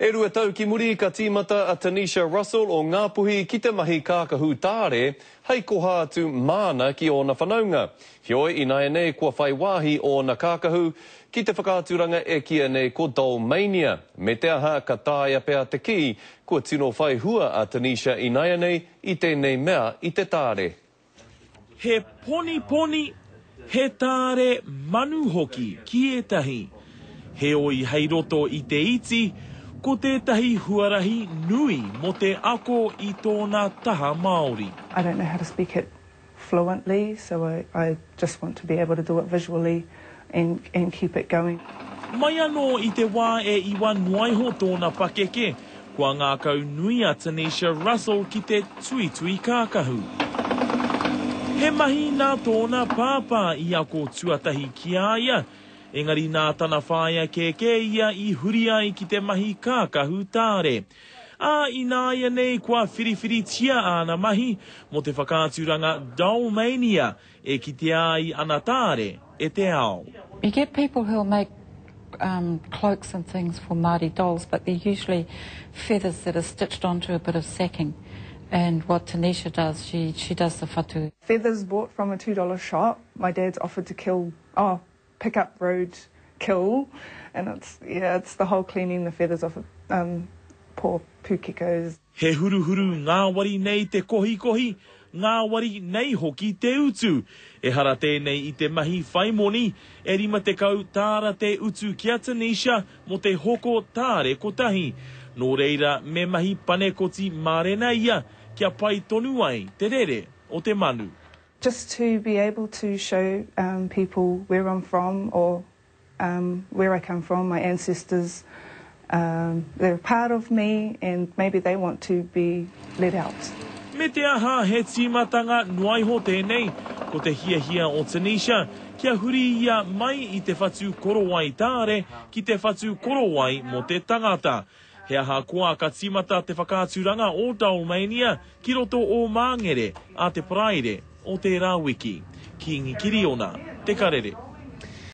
E rua tau ki muri ka tīmata a Tanisha Russell o Ngāpuhi ki te mahi kākahu tāre hei koha atu māna ki ōna whanaunga. Heoi, ināianei kua whai wāhi ōna kākahu ki te whakaaturanga e kīia nei ko Dollmania. Me te aha, ka taea pea te kī, kua tino whai hua a Tanisha ināianei i tēnei mea i te tāre. He poniponi, he tāre manu hoki ki ētahi. Heoi hei roto i te iti, ko tētahi huarahi nui mō te ako i tōna taha Māori. I don't know how to speak it fluently so I I just want to be able to do it visually and and keep it going. Mai anō i te wā e iwa noaiho tōna pakeke, kua ngākau nui a Tanisha Russell ki te tuitui kākahu. He mahi nā tōna pāpā i ako tuatahi ki a ia, engari nā tana whaea kēkē ia i huri ai ki te mahi kākahu tāre. Ā, ināianei kua whiriwhiritia āna mahi mō te whakaaturanga Dollmania E kitea ai ana tāre e te ao. You get people who'll make um cloaks and things for Māori dolls but they're usually feathers that are stitched onto a bit of sacking and what Tanisha does, she she does the whatu. Feathers bought from a $2 shop, my dad's offered to kill, oh, pick up road kill and it's, yeah, it's the whole cleaning the feathers off of um poor pukekos. He huruhuru ngāwari nei te kohikohi, ngāwari nei hoki te utu. Ehara tēnei i te mahi whai moni, e 50 tāra te utu ki a Tanisha mō te hoko tāre kotahi. Nō reira, me mahi panekoti mārena ia kia pai tonu ai te rere o te manu. Just to be able to show people where I'm from or um, where I come from, my ancestors, um, they're a part of me and maybe they want to be let out. Me te aha, he tīmatanga noa iho tēnei. Ko te hiahia o Tanisha, kia huri ia mai i te whatu korowai tāre ki te whatu korowai mō te tangata. He ahakoa ka tīmata te whakaaturanga o Dollmania ki roto o Māngere a te Paraire o tērā wiki. Kīngi Kiriona, Te Karere.